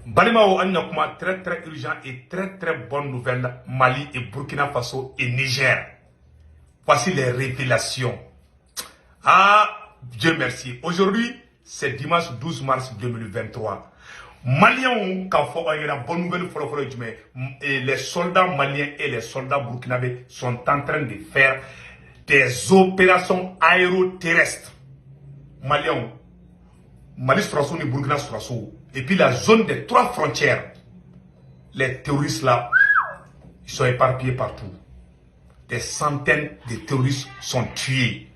Balimaw, an na kuma très très urgent et très très bonne nouvelle: Mali et Burkina Faso et Niger. Voici les révélations. Ah, Dieu merci. Aujourd'hui, c'est dimanche 12 mars 2023. Maliens, k'a fɔ aw ɲɛna, bonne nouvelle fɔlɔ fɔlɔ ye jumɛn ye? Les soldats maliens et les soldats burkinabés sont en train de faire des opérations aéroterrestres. Maliens, Mali sɔrɔdasiw ni Burkina sɔrɔdasiw, et puis la zone des trois frontières, les terroristes là, ils sont éparpillés partout. Des centaines de terroristes sont tués.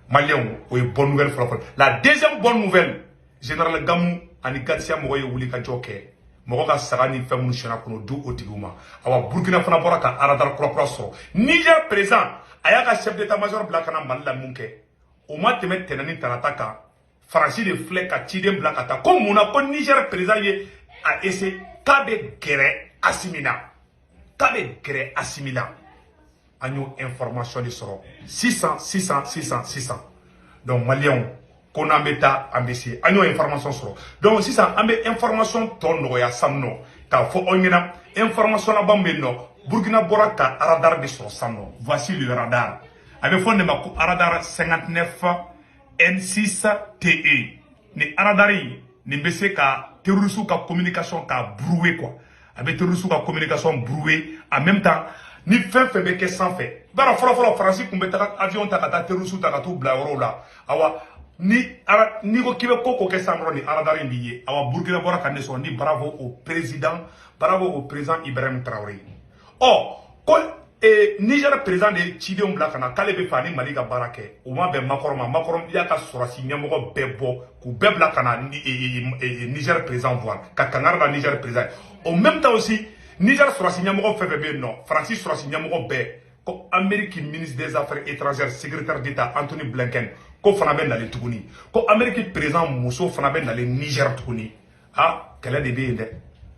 Maliens, o ye bonne nouvelle fɔlɔ fɔlɔ. La deuxième bonne nouvelle, général Gamou ani Gatia mɔgɔ ye wuli ka jɔ kɛ, mɔgɔ ka saga ni fɛn minnu siyɛnna kɔnɔ du, o tigiw ma. Awa, Burkina fana bɔra ka radar kura kura sɔrɔ. Niger président a y'a ka chef d'état major bila ka na Mali la. Mun kɛ? O ma tɛmɛ tɛnɛn ni tarata kan, Faransi de filɛ ka ciden bila ka taa ko mun na ko Niger président ye a essayer k'a bɛ gɛrɛ Assimi na, k'a bɛ gɛrɛ Assimi na. An y'o information de sɔrɔ sisan sisan sisan sisan. Donc Maliyɛnw, ko n'an bɛ taa, an bɛ se, an y'o information sɔrɔ. Donc sisan, an bɛ information tɔ nɔgɔya sisan nɔ k'a fɔ aw ɲɛna. Information laban bɛ yen nɔ, Burkina bɔra ka radar de sɔrɔ sisan nɔ. Voici le radar. A bɛ fɔ nin de ma ko radar 59 N6 TE. Ni radar in, nin bɛ se ka terroriste ka communication k'a brouiller quoi. A bɛ terroriste ka communication brouiller. En même temps, ni fɛn fɛn bɛ kɛ sanfɛ, baara fɔlɔ fɔlɔ, Faransi tun bɛ taga avion ta ka taa terroriste ta ka t'u bila yɔrɔw la. Awa, ni ara n'i ko k'i bɛ ko ko kɛ sisan dɔrɔn, ni radar in b'i ye. Awa, Burkina bɔra ka ne sɔrɔ ni bravo au président, bravo au président Ibrahim Traoré. Ɔ ko Niger président de ye cidenw bila ka na k'ale bɛ fɛ ani Mali ka baara kɛ. O ma bɛn Macron ma. Macron y'a ka sɔrɔsi ɲɛmɔgɔ bɛɛ bɔ k'u bɛɛ bila ka na Niger président voir ka kangari da Niger président. Au même temps aussi, Niger sɔrɔsi ɲɛmɔgɔ fɛn fɛn bɛ yen nɔ, Faransi sɔrɔsi ɲɛmɔgɔ bɛɛ, ko Amérique ministre des Affaires étrangères, secrétaire d'État Anthony Blinken, ko fana bɛ nalen tuguni, ko Amérique président muso fana bɛ nalen Niger tuguni. Ah, kɛlɛ de bɛ yen dɛ.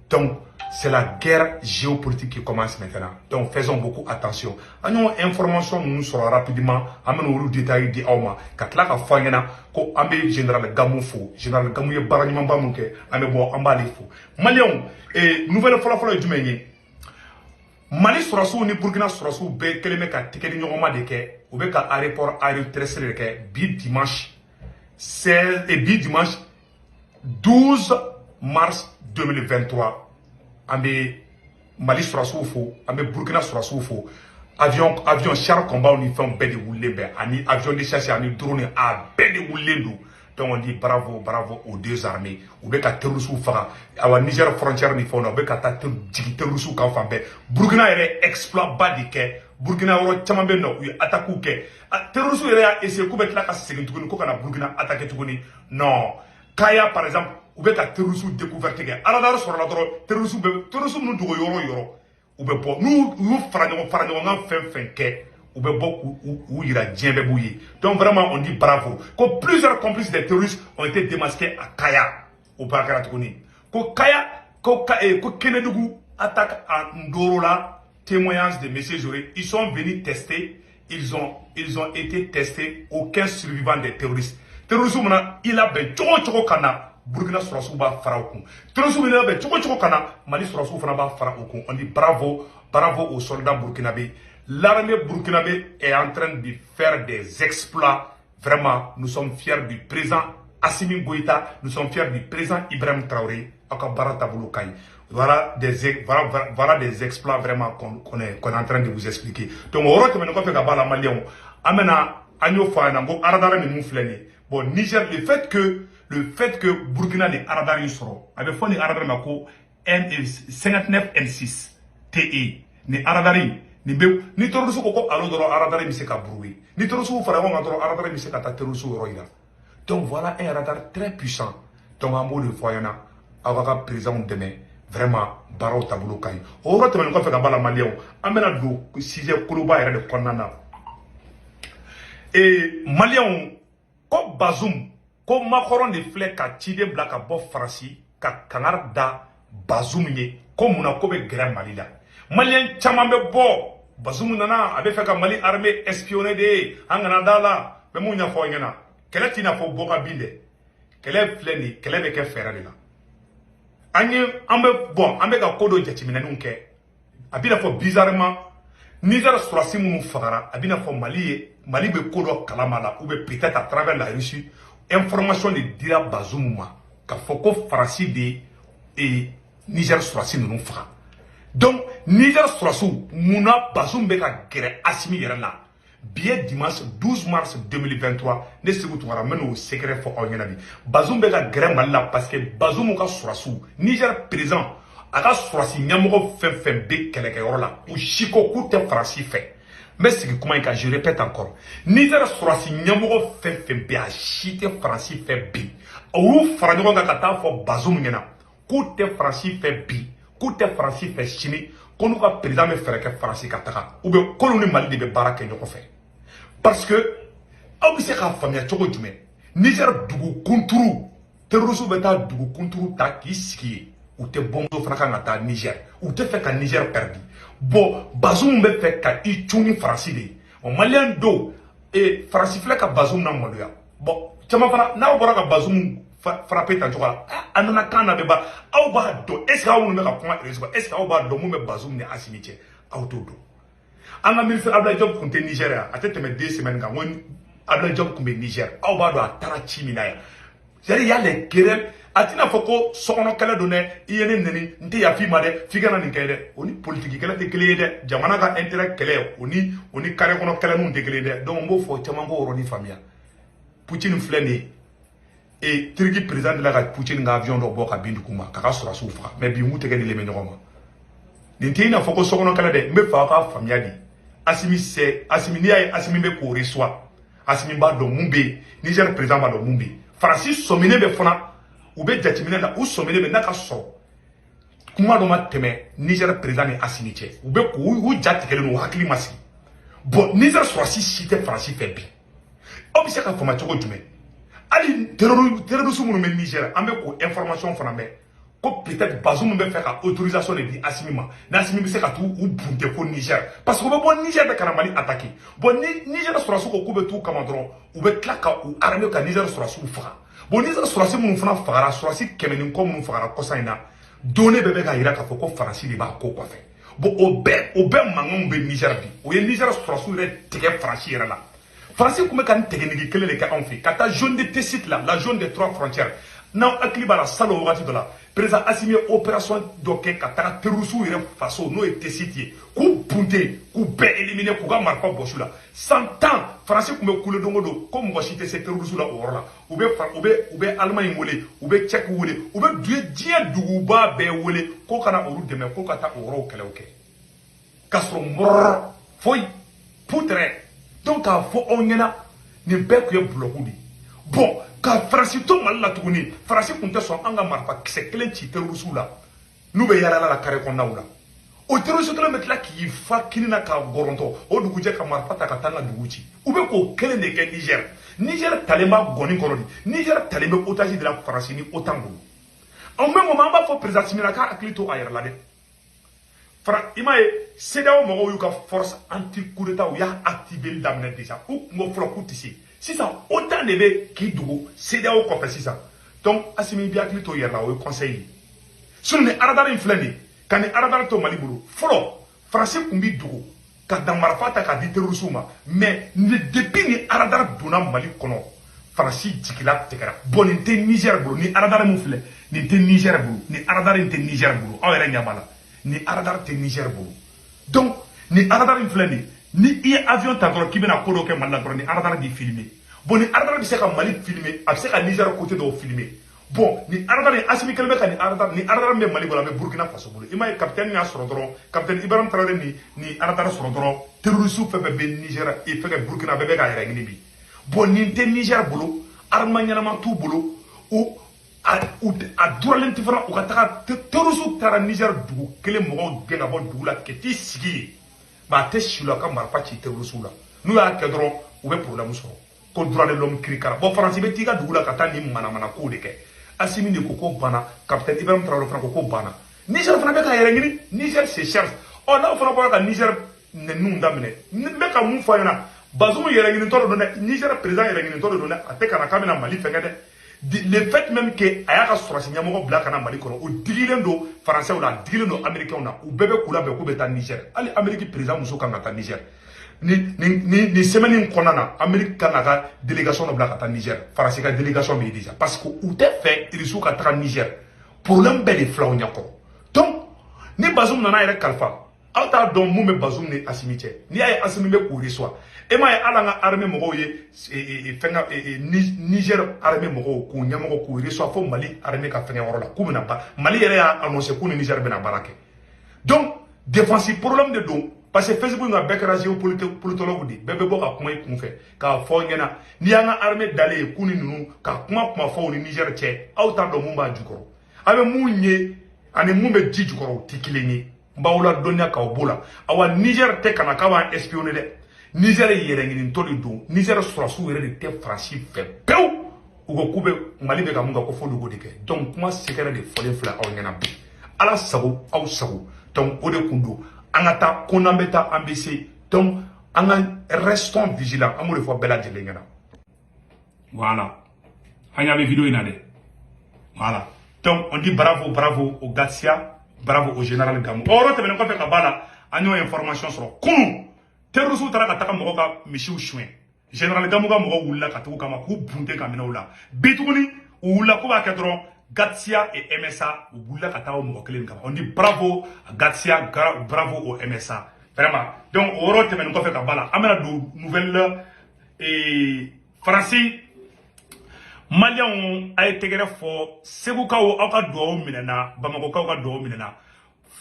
Donc c'est la guerre géopolitique qui commence maintenant. Donc faisons beaucoup attention. An y'o information ninnu sɔrɔ rapidement, an bɛna olu détails di aw ma ka tila ka fɔ an ɲɛna ko an bɛ général Gamou fo. Général Gamou ye baara ɲumanba mun kɛ, an bɛ bɔ, an b'ale fo. Maliyɛnw, nouvelle fɔlɔ-fɔlɔ ye jumɛn ye? Mali sɔrɔsiw ni Burkina sɔrɔsiw bɛɛ kɛlen bɛ ka tigɛ ni ɲɔgɔnma de kɛ. U bɛ ka aéroport aéroterrestre de kɛ bi dimanche 16 et bi dimanche 12 mars 2023. An bɛ Mali sɔrɔsiw fo, an bɛ Burkina sɔrɔsiw fo. Avion char combat ni fɛnw bɛɛ de wulilen bɛ, ani avion de chasse ani drone, a bɛɛ de wulilen don. Donc on dit bravo, bravo aux deux armées. U bɛ ka terroristes faga. Awa, Niger frontière ni fɛnw na, u bɛ ka taa jigin terroristes kan fan bɛɛ. Burkina yɛrɛ exploit ba de kɛ. Burkina yɔrɔ caman bɛ yen nɔ, u ye attaque kɛ. Terroristes yɛrɛ y'a essayer k'u bɛ tila ka segin tuguni ko ka na Burkina attaquer tuguni. Non, Kaya par exemple, u bɛ ka terroristes découverte kɛ. Radar sɔrɔla dɔrɔn, terroristes bɛ terroristes minnu dogo yɔrɔ o yɔrɔ, u bɛ bɔ. N'u y'u fara ɲɔgɔn kan, fɛn fɛn kɛ, u bɛ bɔ k'u yira, diɲɛ bɛɛ b'u ye. Donc vraiment, on dit bravo. Ko plusieurs complices des terroristes ont été démasqués à Kaya. O baara kɛra tuguni ko Kaya, ko Kenedugu attaque à Ndorola, témoignage de monsieur Joré. Ils sont venus tester, ils ont été testés, aucun survivant des terroristes. Terroristes mana i labɛn cogo o cogo ka na, Burkina sɔrɔsiw b'a fara o kun. Terroristes bɛ labɛn cogo o cogo ka na, Mali sɔrɔsiw fana b'a fara o kun. On dit bravo, bravo aux soldats burkinabés. L'armée burkinabé est en train de faire des exploits. Vraiment, nous sommes fiers du président Assimi Goïta, nous sommes fiers du président Ibrahim Traoré. Aw ka baara taabolo ka ɲi. Voilà, voilà des exploits vraiment qu'on est en train de vous expliquer. Donc o yɔrɔ tɛmɛnen kɔfɛ ka b'a la, Maliyɛnw, an bɛna, an y'o fɔ a ɲɛna ko radar ninnu filɛ nin ye. Bon, Niger, le fait que Burkina ni radar in sɔrɔ, a bɛ fɔ nin radar ma ko N59 N6 TE. Ni radar in, nin bɛ ni terroriste ko allo dɔrɔn, radar in bɛ se ka brouiller. Ni terroriste fara ɲɔgɔn kan dɔrɔn, radar in bɛ se ka taa terroriste yɔrɔ yira. Donc voilà un radar très puissant. Donc an b'o de fɔ a ɲɛna, aw ka président dɛmɛ. Vraiment, baaraw taabolo ka ɲi. O yɔrɔ tɛmɛnen kɔfɛ ka b'a la, Maliyɛnw, an bɛna don sujet koloba yɛrɛ de kɔnɔna na. Ee, Maliyɛnw, ko Bazoum, ko Macron de filɛ ka ciden bila ka bɔ Faransi ka kangari da Bazoum ye ko munna ko bɛ gɛrɛ Mali la. Maliyɛn caman bɛ bɔ, Bazoum nana, a bɛ fɛ ka Mali armée espionner de ye, an kana da la. N bɛ mun ɲɛfɔ aw ɲɛna? Kɛlɛ t'i n'a fɔ bɔ ka bin dɛ. Kɛlɛ filɛ nin ye, kɛlɛ bɛ kɛ fɛɛrɛ de la. An ye an bɛ bon, an bɛ ka ko dɔ jateminɛninw kɛ. A bɛna fɔ bizarrement, Niger sɔrɔdasi minnu fagara, a bɛna fɔ Mali ye, Mali bɛ ko dɔ kalama la, ou bien peut-être à travers la Russie, information de dira Bazoum ma k'a fɔ ko Faransi de ye Niger sɔrɔdasi ninnu faga. Donc Niger sɔrɔdasiw, munna Bazoum bɛ ka gɛrɛ Assimi yɛrɛ la? Bi ye dimanche 12 mars 2023. Ne Sékou Tounkara, n bɛ n'o secret fɔ aw ɲɛna bi. Bazoum bɛ ka gɛrɛ Mali la parce que Bazoum ka sɔrɔdasiw, Niger président a ka sɔrɔdasi ɲɛmɔgɔ fɛn fɛn bɛ kɛlɛkɛyɔrɔ la, u si ko k'u tɛ Faransi fɛ. N bɛ sigi kuma in kan, je répète encore, Niger sɔrɔdasi ɲɛmɔgɔ fɛn fɛn bɛ, a si tɛ Faransi fɛ bi. U y'u fara ɲɔgɔn kan ka taa fɔ Bazoum ɲɛna k'u tɛ Faransi fɛ bi, k'u tɛ Faransi fɛ sini, ko n'u ka président bɛ fɛɛrɛ kɛ Faransi ka taga, ou bien k'olu ni Mali de bɛ baara kɛ ɲɔgɔn fɛ. Parce que aw bɛ se k'a faamuya cogo jumɛn, Niger dugu kunturu, terroristes bɛ taa dugu kunturu ta k'i sigi yen, u tɛ bɔnso fana kan ka taa Niger, u tɛ fɛ ka Niger perdu. Bon, Bazoum bɛ fɛ ka i cun ni Faransi de ye. O Malien dɔw e Faransi filɛ ka Bazoum na maloya. Bon, caman fana n'aw bɔra ka Bazoum frapper tan cogo la, a nana kan na bɛ ban. Aw b'a dɔn, est ce que aw minnu bɛ ka kuma réseau kan, est ce que aw b'a dɔn mun bɛ Bazoum ni Assimi cɛ? Aw t'o dɔn. An ka ministre Abdoulaye Diop tun tɛ Niger yan, a tɛ tɛmɛ 2 semaines kan, n ko Abdoulaye Diop tun bɛ Niger. Aw b'a dɔn a taara ci min na yan, c'est à dire il y a les querelles. A tɛna fɔ ko sokɔnɔ kɛlɛ don dɛ, i ye ne nɛni, n tɛ yafa i ma dɛ, f'i ka na nin kɛ dɛ. O ni politiki kɛlɛ tɛ kelen ye dɛ. Jamana ka intérêt kɛlɛ, o ni carré kɔnɔ kɛlɛninw tɛ kelen ye dɛ. Donc n b'o fɔ caman k'o yɔrɔnin faamuya. Poutine filɛ nin ye e, Turki président de la ka Poutine ka avion dɔ bɔ ka bin dugu ma k'a ka sɔrɔdasiw faga, mais bi n k'u tɛgɛ dilen bɛ ɲɔgɔn ma. Nin tɛ i n'a fɔ ko sokɔnɔ kɛlɛ dɛ. N bɛ fɛ aw k'a faamuya de. Assimi, c'est Assimi. N'i y'a ye Assimi bɛ k'o reçoit, Assimi b'a dɔn mun bɛ yen, Niger président b'a dɔn mun bɛ yen. Faransi sɔminen bɛ fana, u bɛ jateminɛ la, u sɔminen bɛ n'a ka sɔrɔ kuma dɔ ma tɛmɛ Niger président ni Assimi cɛ. U bɛ k'u u ja tigɛlen don, u hakili ma sigi. Bon, Niger sɔrɔdasi si tɛ Faransi fɛ bi. Aw bɛ se ka faamuya cogo jumɛn, hali terroriste minnu bɛ Niger, an bɛ k'o information fana mɛn ko peut-être Bazoum bɛ fɛ ka autorisation de di Assimi ma, ni Assimi bɛ se ka t'u u bunte fo Niger, parce que u bɛ bɔ Niger de ka na Mali attaquer. Bon, ni Niger sɔrɔdasiw ko k'u bɛ t'u kama dɔrɔn, u bɛ tila ka u armée ka Niger sɔrɔdasiw faga. Bon, Niger sɔrɔdasi minnu fana fagara, sɔrɔdasi 100 ni kɔ minnu fagara kɔsa in na, données bɛɛ bɛ ka yira k'a fɔ ko Faransi de b'a ko kɔfɛ. Bon, o bɛɛ mankanw bɛ Niger bi. O ye Niger sɔrɔdasiw yɛrɛ tigɛ Faransi yɛrɛ la. Faransi tun bɛ ka nin technique kelen de kɛ anw fɛ ka taa zone de Tessit la, la zone des trois frontières. N'aw hakili b'a la, salon wagati dɔ la, président Assimi ye opération dɔ kɛ ka taga terroriste yɛrɛ faso, n'o ye Tessit ye, k'u bunte, k'u bɛɛ éliminer, k'u ka marifa bɔsi u la. San 10, Faransi tun bɛ kule don o don ko mɔgɔ si tɛ se terroriste la o yɔrɔ la. U bɛ Allemagne wele, u bɛ Tchèque wele, u bɛ diɲɛ duguba bɛɛ wele ko ka na olu dɛmɛ, ko ka taa o yɔrɔw kɛlɛw kɛ, k'a sɔrɔ mɔrɔrɔ foyi putrɛ. Donc k'a fɔ aw ɲɛna, nin bɛɛ tun ye bulɔku de ye. Bon, ka Faransi to Mali la tuguni, Faransi tun tɛ sɔn an ka marifa kisɛ kelen ci terroriste la n'u bɛ yaala la carré kɔnɔnaw la. O terroriste kelen bɛ tila k'i fa kini na k'a gɔrɔntɔ o dugujɛ ka marifa ta ka taa an ka dugu ci. U bɛ k'o kelen de kɛ Niger. Niger talen b'a gɔni kɔrɔ de. Niger talen bɛ otage de la Faransi ni OTAN bolo. En même moment, an b'a fɔ président Assimi na k'a hakili to a yɛrɛ la dɛ. Fara i m'a ye, CEDEAO mɔgɔw y'u ka force anti coup d'état, u y'a activer daminɛ déjà. U kun ko fɔlɔ k'u tɛ se, sisan OTAN de bɛ k'i dogo CEDEAO kɔfɛ sisan. Donc Assimi b'i hakili to i yɛrɛ la, o ye conseil ye. Sinon ni radar in filɛ nin ye, ka ni radar to Mali bolo, fɔlɔ Faransi tun b'i dogo ka dan marifa ta k'a di terroriste ma, mais ni depuis ni radar donna Mali kɔnɔ, Faransi jigila tigɛra. Bon, nin tɛ Niger bolo. Ni radar mun filɛ nin tɛ Niger bolo, ni radar in tɛ Niger bolo. Aw yɛrɛ ɲɛ b'a la, ni radar tɛ Niger bolo. Donc ni radar in filɛ nin, ni i ye avion ta dɔrɔn k'i bɛna ko dɔ kɛ Mali la dɔrɔn, ni radar b'i filmer. Bon, ni radar bɛ se ka Mali filmer, a bɛ se ka Niger côté dɔw filmer. Bon, ni radar in, Assimi kɛlen bɛ ka ni radar, ni radar min bɛ Mali bolo, a bɛ Burkina Faso bolo. I m'a ye, capitaine y'a sɔrɔ dɔrɔn, capitaine Ibrahim Traoré, ni radar sɔrɔ dɔrɔn, terroriste fɛn fɛn bɛ Niger i fɛn kɛ Burkina, bɛɛ bɛ k'a yɛrɛ ɲini bi. Bon, nin tɛ Niger bolo, arme ɲɛnama t'u bolo, u a u a duralen tɛ fana. U ka taga, terroriste taara Niger dugu kelen mɔgɔw gɛn ka bɔ dugu la ka t'i sigi yen, mais a tɛ si la ka marifa ci terroriste la. N'u y'a kɛ dɔrɔn, u bɛ problème sɔrɔ ko droit de l'homme kirikara. Bon, Faransi bɛ t'i ka dugu la ka taa nin manamana kow de kɛ. Assimi de ko ko banna, capitaine Ibrahim Traoré fana ko ko banna. Niger fana bɛ k'a yɛrɛ ɲini, Niger se cherche. Ɔ, n'aw fana bɔra ka Niger nɛniw daminɛ, n bɛ ka mun fɔ a ɲɛna? Bazoum yɛrɛ ɲinitɔ de don dɛ, Niger président yɛrɛ ɲinitɔ de don dɛ. A tɛ ka na k'a bɛna Mali fɛngɛ dɛ. Le fait même que a y'a ka sɔrɔsi ɲɛmɔgɔ bila ka na Mali kɔnɔ, o digilen don Français la, a digilen don Américains na. U bɛɛ bɛ k'u labɛn k'u bɛ taa Niger. Hali Amérique président muso kan ka taa Niger ni semaine in kɔnɔna na. Amérique kan ka ka délégation dɔ bila ka taa Niger. Faransi ka délégation bɛ yen déjà, parce que u tɛ fɛ Irisiw ka taga Niger. Problème bɛɛ de filɛ aw ɲɛkɔrɔ. Donc ni Bazoum nana yɛrɛ kalifa, aw t'a dɔn mun bɛ Bazoum ni Asimi cɛ. N'i y'a ye Asimi bɛ k'u reçoit, e m'a ye hali an ka armée mɔgɔw ye fɛn ka Niger armée mɔgɔw k'u ɲɛmɔgɔ k'u reçoit fo Mali armée ka fɛngɛ yɔrɔ la, k'u bɛna ba Mali yɛrɛ y'a annoncé k'u ni Niger bɛna baara kɛ. Donc défense problème de don, parce que Facebook ka bɛɛ kɛra géopolitologue de, bɛɛ bɛ bɔ ka kuma i kun fɛ k'a fɔ ɲɛna. N'i y'an ka armée dalen ye k'u ni ninnu ka kuma fɔ u ni Niger cɛ, aw t'a dɔn mun b'a jukɔrɔ. A bɛ mun ye ani mun bɛ ji jukɔrɔ, o tɛ kelen ye. N b'aw ladɔnniya k'aw b'o la. Awa, Niger tɛ ka na k'a b'an espionner dɛ. Niger ye yɛrɛɲinitɔ de don. Niger sɔrɔsiw yɛrɛ de tɛ Faransi fɛ pewu. U ko k'u bɛ Mali bɛ ka mun kɛ, ko f'olu k'o de kɛ. Donc kuma secret de fɔlen filɛ aw ɲɛna bi. Ala sago, aw sago. Donc o de kun don. An ka taa ko n'an bɛ taa, an bɛ se. Donc an ka restons vigilants, an b'o de fɔ bɛɛ lajɛlen ɲɛna. Voilà, an ɲa bɛ vidéo in na dɛ. Voilà, donc on dit bravo, bravo au GATIA, bravo au général Gamou. O yɔrɔ tɛmɛnen kɔfɛ ka ba la, an y'o information sɔrɔ kunun, terroristes taara ka taga mɔgɔw ka misiw suɲɛ. Général Gamou ka mɔgɔw wulila ka tugu kama k'u bunte ka minɛ u la. Bi tuguni, u wulila k'u b'a kɛ dɔrɔn, GATIA et MSA, u wulila ka taa o mɔgɔ kelen kama. On dit bravo à GATIA, bravo au MSA, vraiment. Donc o yɔrɔ tɛmɛnen kɔfɛ ka ba la, an bɛna don nouvelle. Faransi, Maliyɛnw, a ye tɛgɛrɛ fɔ. Segukaw, aw ka dugawu minɛna. Bamakɔkaw ka dugawu minɛna.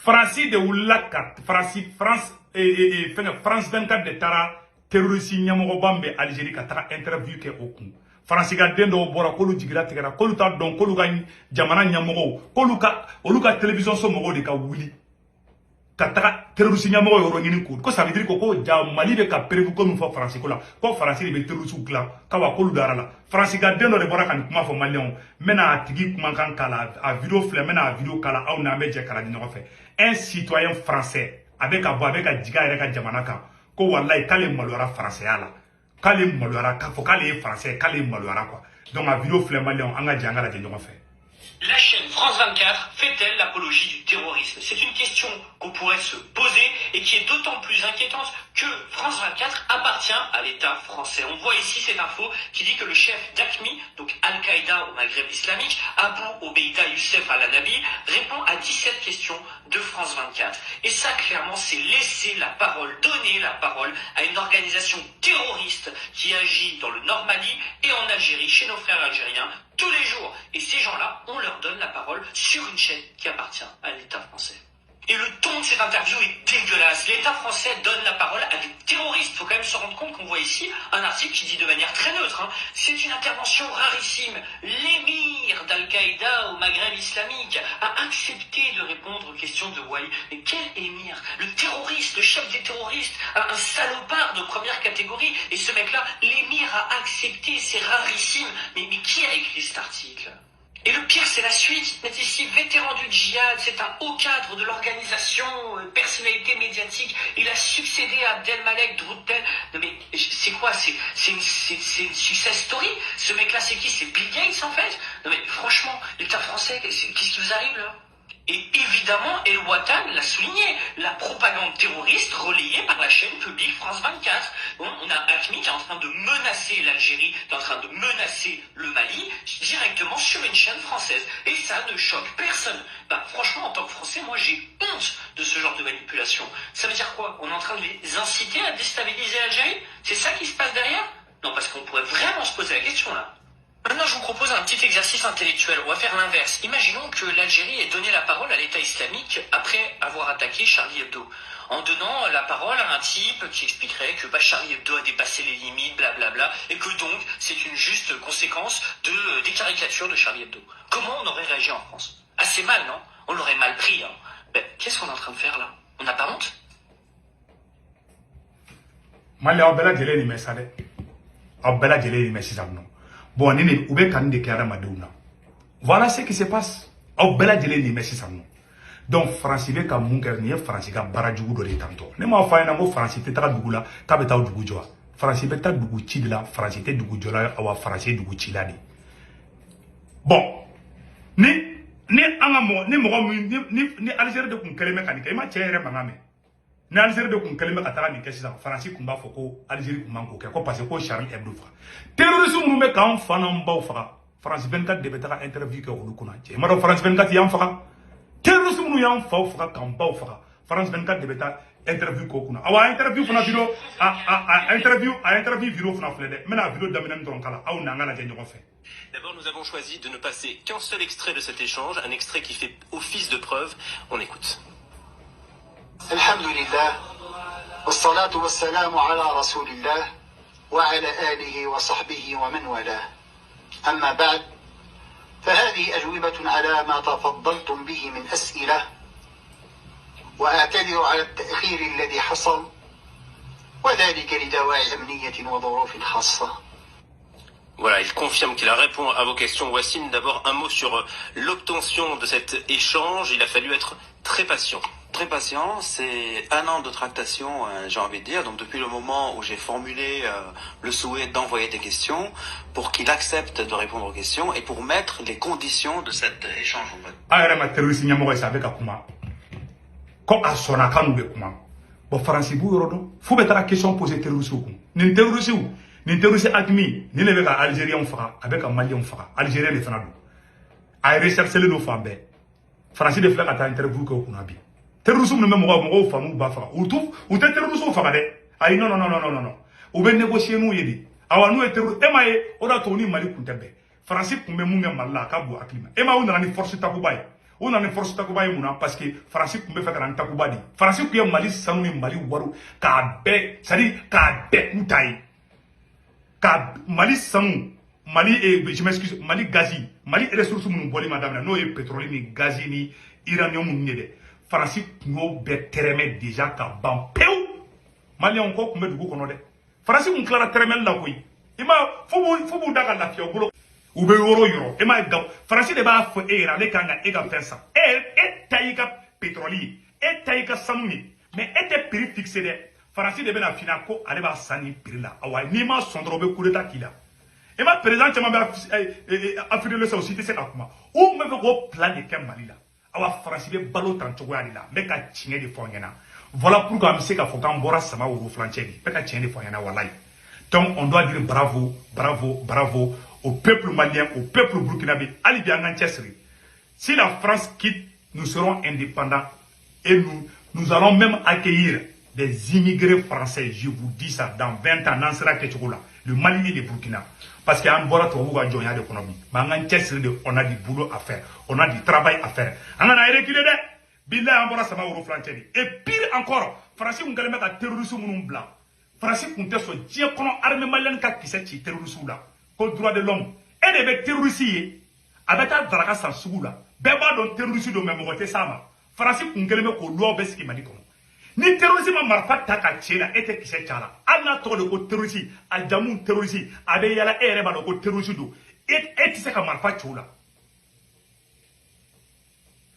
Faransi de wulila ka Faransi, France, fɛngɛ, France 24 de taara terroriste ɲɛmɔgɔba min bɛ Algérie ka taga interview kɛ o kun. Faransi ka den dɔw bɔra k'olu jigira tigɛra, k'olu t'a dɔn k'olu ka jamana ɲɛmɔgɔw, k'olu ka olu ka télévision so mɔgɔw de ka wuli ka taga terroriste ɲɛmɔgɔ yɔrɔ ɲini k'o ko. Ça veut dire que ko ja Mali bɛ ka prévu ko min fɔ Faransi ko la, ko Faransi de bɛ terroriste dilan kawa, k'olu dara la. Faransi ka den dɔ de bɔra ka nin kuma fɔ. Maliyɛnw, n bɛna a tigi kumakan k'a la, a vidéo filɛ, n bɛna a vidéo k'a la, aw n'an bɛ jɛ k'a lajɛ ɲɔgɔn fɛ. Un citoyen français a bɛ ka bɔ, a bɛ ka jigin a yɛrɛ ka jamana kan ko walayi k'ale maloyara faransɛya la, k'ale maloyara k'a fɔ k'ale ye français, k'ale maloyara quoi. Donc a vidéo filɛ, Maliyɛnw, an ka jɛ an ka lajɛ ɲɔgɔn fɛ. La chaîne France 24 fait-elle l'apologie du terrorisme? C'est une question qu'on pourrait se poser et qui est d'autant plus inquiétante que France 24 appartient à l'État français. On voit ici cette info qui dit que le chef d'AQMI, donc Al-Qaïda au Maghreb islamique, Abu Obeida Youssef Al-Anabi, répond à 17 questions de France 24. Et ça, clairement, c'est laisser la parole, donner la parole à une organisation terroriste qui agit dans le Nord Mali et en Algérie, chez nos frères algériens, tous les jours. Et ces gens-là, on leur donne la parole sur une chaîne qui appartient à l'État français. Et le ton de cette interview est dégueulasse. L'État français donne la parole à des terroristes. Faut quand même se rendre compte qu'on voit ici un article qui dit de manière très neutre, hein, c'est une intervention rarissime. L'émir d'Al-Qaïda au Maghreb islamique a accepté de répondre aux questions de Wali. Mais quel émir? Le terroriste, le chef des terroristes, un salopard de première catégorie. Et ce mec-là, l'émir a accepté. C'est rarissime. Mais qui a écrit cet article? Et le pire, c'est la suite. Mais ici, vétéran du djihad, c'est un haut cadre de l'organisation, personnalité médiatique. Il a succédé à Abdelmalek Droukdel. Non mais c'est quoi? C'est une success story. Ce mec-là, c'est qui? C'est Bill Gates, en fait? Non mais franchement, l'État français, qu'est-ce qui vous arrive là? Et évidemment, El Watan l'a souligné, la propagande terroriste relayée par la chaîne publique France 24. Bon, on a AQMI qui est en train de menacer l'Algérie, qui est en train de menacer le Mali, directement sur une chaîne française. Et ça ne choque personne. Bah, franchement, en tant que Français, moi j'ai honte de ce genre de manipulation. Ça veut dire quoi? On est en train de les inciter à déstabiliser l'Algérie? C'est ça qui se passe derrière? Non, parce qu'on pourrait vraiment se poser la question là. Maintenant, je vous propose un petit exercice intellectuel. On va faire l'inverse. Imaginons que l'Algérie ait donné la parole à l'État islamique après avoir attaqué Charlie Hebdo. En donnant la parole à un type qui expliquerait que bah, Charlie Hebdo a dépassé les limites, blablabla, et que donc c'est une juste conséquence des caricatures de Charlie Hebdo. Comment on aurait réagi en France? Assez mal, non? On l'aurait mal pris. Hein. Ben, qu'est-ce qu'on est en train de faire là? On n'a pas honte? Mali, aw bɛɛ lajɛlen nin mɛn sa dɛ, aw bɛɛ lajɛlen nin mɛn sisan nɔ. Bon, ni u bɛ ka nin de kɛ adamadenw na. Voilà ce qui se passe. Aw bɛɛ lajɛlen nin mɛn sisan nɔ. Donc Faransi bɛ ka mun kɛ? Nin ye Faransi ka baara jugu dɔ de ye tantɔ. Ne m'a fɔ a ɲɛna ko Faransi tɛ taga dugu la k'a bɛ taa dugu jɔ wa? Faransi bɛ taa dugu ci de la. Faransi tɛ dugu jɔ la. Awa, Faransi ye dugu cila de. Bon, ni an ka mɔgɔ ni mɔgɔ min ni Algérie de kun kɛlen bɛ ka nin kɛ, i ma cɛ yɛrɛ mankan mɛn. Ni Algérie de kun kɛlen bɛ ka taga nin kɛ sisan, Faransi kun b'a fɔ ko Algérie kun man k'o kɛ, ko parce que ko Charlie Hebdo faga. Terroriste minnu bɛ k'an fa n'an baw faga, France 24 de bɛ taga interview kɛ olu kunna. Cɛ, i m'a dɔn France 24 y'an faga? Terroriste minnu y'an faw faga, k'an baw faga, France 24 de bɛ taa interview k'o kunna. Awa, interview fana vidéo, a interview vidéo fana filɛ dɛ. N bɛna vidéo daminɛ dɔrɔn kala aw n'an ka lajɛ ɲɔgɔn fɛ. D'abord, nous avons choisi de ne passer qu'un seul extrait de cet échange, un extrait qui fait office de preuve. On écoute. الحمد لله والصلاة والسلام على رسول الله وعلى آله وصحبه ومن والاه. أما بعد، فهذه أجوبة على ما تفضلتم به من أسئلة، وأعتذر على التأخير الذي حصل، وذلك لدواعي أمنية وظروف خاصة. Voilà, il confirme qu'il a répondu à vos questions. Wassim, d'abord un mot sur l'obtention de cet échange. Il a fallu être très patient. Très patient, c'est un an de tractation, j'ai envie de dire. Donc depuis le moment où j'ai formulé le souhait d'envoyer des questions, pour qu'il accepte de répondre aux questions et pour mettre les conditions de cet échange, en fait. Aw yɛrɛ ma terroriste ɲɛmɔgɔ ye sa, a bɛ ka kuma ko a sɔnna k'a n'u bɛ kuma. Bon, Faransi b'u yɔrɔ dɔn, f'u bɛ taga question poser terroriste kun. Nin terroriste, nin terroriste AQMI nin de bɛ ka Algériens faga, a bɛ ka Maliens faga. Algérien de fana don, a ye recherche don fan bɛɛ. Faransi de filɛ ka taa interview kɛ o kunna bi. Terroriste minnu bɛ mɔgɔw fa n'u ba faga, u t'u u tɛ terroriste faga dɛ. Ayi, non, non, non, non, non, non, u bɛ négocier n'u ye de. Awa, n'u ye terroriste, e m'a ye, o de y'a to u ni Mali kun tɛ bɛn. Faransi kun bɛ mun kɛ Mali la, a ka bon hakili ma. E m'a ye, u nana ni force Takuba ye. U nana ni force Takuba ye mun na? Parce que Faransi kun bɛ fɛ ka na ni Takuba de ye. Faransi kun ye Mali sanu ni Mali wariw k'a bɛɛ, c'est à dire k'a bɛɛ k'u ta ye, ka Mali sanu, Mali, je m'excuse, Mali gazi, Mali ressources minnu bɔli ma daminɛ, n'o ye pétrole ni gazi ni uranium ninnu ye dɛ, Faransi kun y'o bɛɛ tɛrɛmɛ déjà ka ban pewu. Maliyɛnw ko kun bɛ dugu kɔnɔ dɛ. Faransi kun tilara tɛrɛmɛli la koyi. I ma fo b'u da ka lafiya u bolo, u bɛ yɔrɔ o yɔrɔ. E m'a ye, gawo Faransi de b'a fɔ e yɛrɛ, ale kan ka e ka fɛn san. E ta y'i ka pétrole ye, e ta y'i ka sanu ye, mais e tɛ prix fixé dɛ. Faransi de bɛna f'i ko ale b'a san nin prix la. Awa, n'i ma sɔn dɔrɔn, u bɛ coup d'état k'i la. E ma président caman bɛ Afrique de l'Ouest, o si tɛ se ka kuma. U tun bɛ fɛ k'o plan de kɛ Mali la. Awa, Faransi bɛ balo tan cogoya de la. N bɛ ka tiɲɛ de fɔ aw ɲɛna. Voilà pourquoi an bɛ se k'a fɔ k'an bɔra sama woro furancɛ de. N bɛ ka tiɲɛ de fɔ aw ɲɛna, walayi. Donc on doit dire bravo, bravo, bravo au peuple malien, au peuple burkinabé. Hali bi, an k'an cɛsiri. Si la France quitte, nous serons indépendants et nous nous allons même accueillir des immigrés français. Je vous dis ça, dans 20 ans, n'an sera kɛcogo la, le Mali et le Burkina, parce que an bɔra tubabuw ka jɔnya de kɔnɔ bi. Mais an k'an cɛsiri de, on a du boulot à faire, on a du travail à faire. An kana reculer dɛ. Bilahi, an bɔra sama woro furancɛ de. Et pire encore, Faransi kun kɛlen bɛ ka terroriste minnu bila, Faransi kun tɛ sɔn diɲɛ kɔnɔ armée malienne ka kisɛ ci terroriste la, ko droit de l'homme. E de bɛ terroriste ye, a bɛ taa daraka san sugu la, bɛɛ b'a dɔn terroriste don, mais mɔgɔ tɛ s'a ma. Faransi kun kɛlen bɛ k'o loi bɛɛ sigi Mali kɔnɔ. Ni terroriste ma marifa ta ka ci la, e tɛ kisɛ ci a la. Hali n'a tɔgɔ de ko terroriste, a jamu terroriste, a bɛ yala, e yɛrɛ b'a dɔn ko terroriste don, e tɛ se ka marifa ci o la.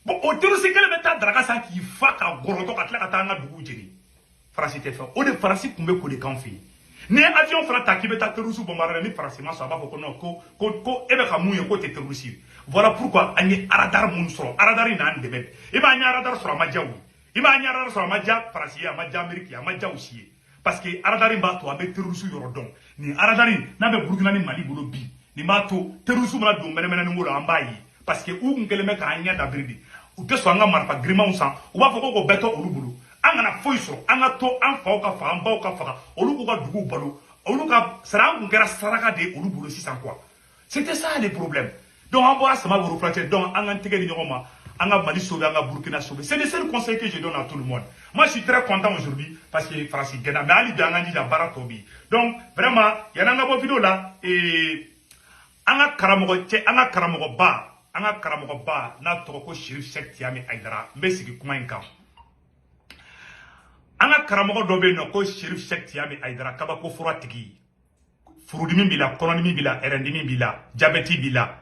Bon, o terroriste kelen bɛ taa daraka san k'i fa ka gɔrɔtɔ ka tila ka taa an ka dugu jeni. Faransi tɛ fɛn o de. Faransi kun bɛ k'o de k'an fɛ yen. N'i ye avion fana ta k'i bɛ taa terroriste bombarder, ni Faransi ma sɔn, a b'a fɔ ko non, ko e bɛ ka mun ye, k'o tɛ terroriste ye. Voilà pourquoi an ye radar mun sɔrɔ. Radar in n'an dɛmɛ. I b'a, an ye radar sɔrɔ, a ma diya u ye. I b'a, an ye radar sɔrɔ, a ma diya Faransi ye, a ma diya Amérique ye, a ma diya u si ye, parce que radar in b'a to an bɛ terroriste yɔrɔ dɔn. Nin radar in n'a bɛ Burukina ni Mali bolo bi, nin b'a to terroriste mana don mɛnɛmɛnɛni ko la, an b'a ye, parce que u kun kɛlen bɛ k'an ɲɛ dabiri de. U tɛ sɔn an ka marifa girimanw san. U b'a fɔ ko k'o bɛɛ to olu bolo, an kana foyi sɔrɔ, an ka to an faw ka faga, an baw ka faga, olu k'u ka duguw balo, olu ka sara. An kun kɛra saraka de ye olu bolo sisan quoi. C'était ça le problème. Donc an bɔra sama woro furancɛ. Donc an k'an tɛgɛ di ɲɔgɔn ma, an ka Mali sauver, an ka Burkina sauver. C'est le seul conseil que je donne à tout le monde. Moi, je suis très content aujourd'hui parce que Faransi gɛnna, mais hali bi, an k'an jija, baara tɔ bɛ yen. Donc vraiment, yan'an ka bɔ vidéo la, an ka karamɔgɔ cɛ, an ka karamɔgɔba, an ka karamɔgɔba n'a tɔgɔ ko Chérif Cheick Tidiane Aïdara, n bɛ sigi kuma in kan. An ka karamɔgɔ dɔ bɛ yen nɔ ko Chérif Cheick Tidiane Aïdara, kabako fura tigi. Furudimi b'i la, kɔnɔdimi b'i la, ɛrɛndimi b'i la, jabɛti b'i la,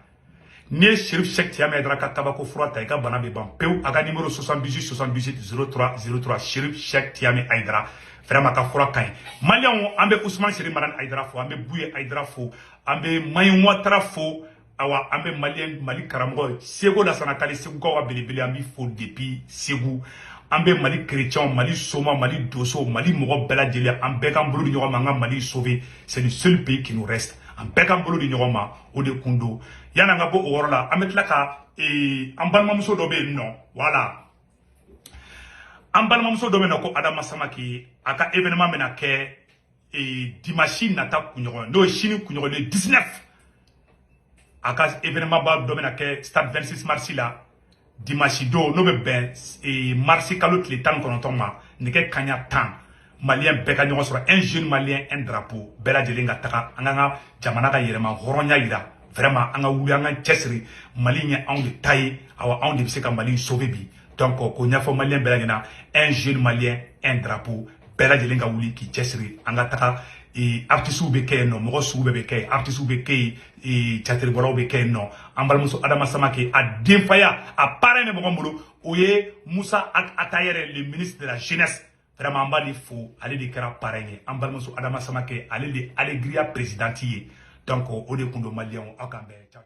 n'i ye Chérif Cheick Tidiane Aïdara ka kabako fura ta, i ka bana bɛ ban pewu. A ka numéro 78 78 03 03. Chérif Cheick Tidiane Aïdara, vraiment, ka fura ka ɲi. Maliyɛnw, an bɛ Ousmane Chérif Madani Aïdara fo, an bɛ Buye Aïdara fo, an bɛ Mayi Ouattara fo. Awa, an bɛ Malien, Mali karamɔgɔ Sego Lasana Kali, Segukaw ka belebele, an b'i fo depuis Segu. An bɛ Mali chrétien, Mali soma, Mali doso, Mali mɔgɔ bɛɛ lajɛlen, an bɛɛ k'an bolo di ɲɔgɔn ma, an ka Mali sauver. C'est le seul pays qui nous reste. An bɛɛ k'an bolo di ɲɔgɔn ma, o de kun don. Yan'an ka bɔ o yɔrɔ la, an bɛ tila ka an balimamuso dɔ bɛ yen nɔ, voilà, an balimamuso dɔ bɛ yen nɔ ko Adama Samake. A ka événement bɛna kɛ dimanche nata kunɲɔgɔn, n'o ye sini kunɲɔgɔn, le 19. A ka événement ba dɔ bɛna kɛ stade 26 mars la dimanche don, n'o bɛ bɛn mars kalo tile 19 ma, nɛgɛ kaɲa 10. Malien bɛɛ ka ɲɔgɔn sɔrɔ, un jeune malien, un drapeau. Bɛɛ lajɛlen ka taga, an k'an ka jamana ka yɛlɛma hɔrɔnya yira. Vraiment, an ka wuli, an ka cɛsiri. Mali ye anw de ta ye. Awa, anw de bɛ se ka Mali sauver bi. Donc k'o ɲɛfɔ Malien bɛɛ lajɛlen na, un jeune malien, un drapeau. Bɛɛ lajɛlen ka wuli k'i cɛsiri, an ka taga. Artistes bɛ kɛ yen nɔ, mɔgɔ sugu bɛɛ bɛ kɛ yen, artistes bɛ kɛ yen, catiribɔlaw bɛ kɛ yen nɔ. An balimamuso Adama Samake, a denfaya, a parrain bɛ mɔgɔ min bolo, o ye Musa Atayɛrɛ, le ministre de la Jeunesse. Vraiment, an b'ale fo, ale de kɛra parrain ye. An balimamuso Adama Samake, ale de Alegria présidente ye. Donc o de kun don, Malienw, aw k'an bɛn. Ciao.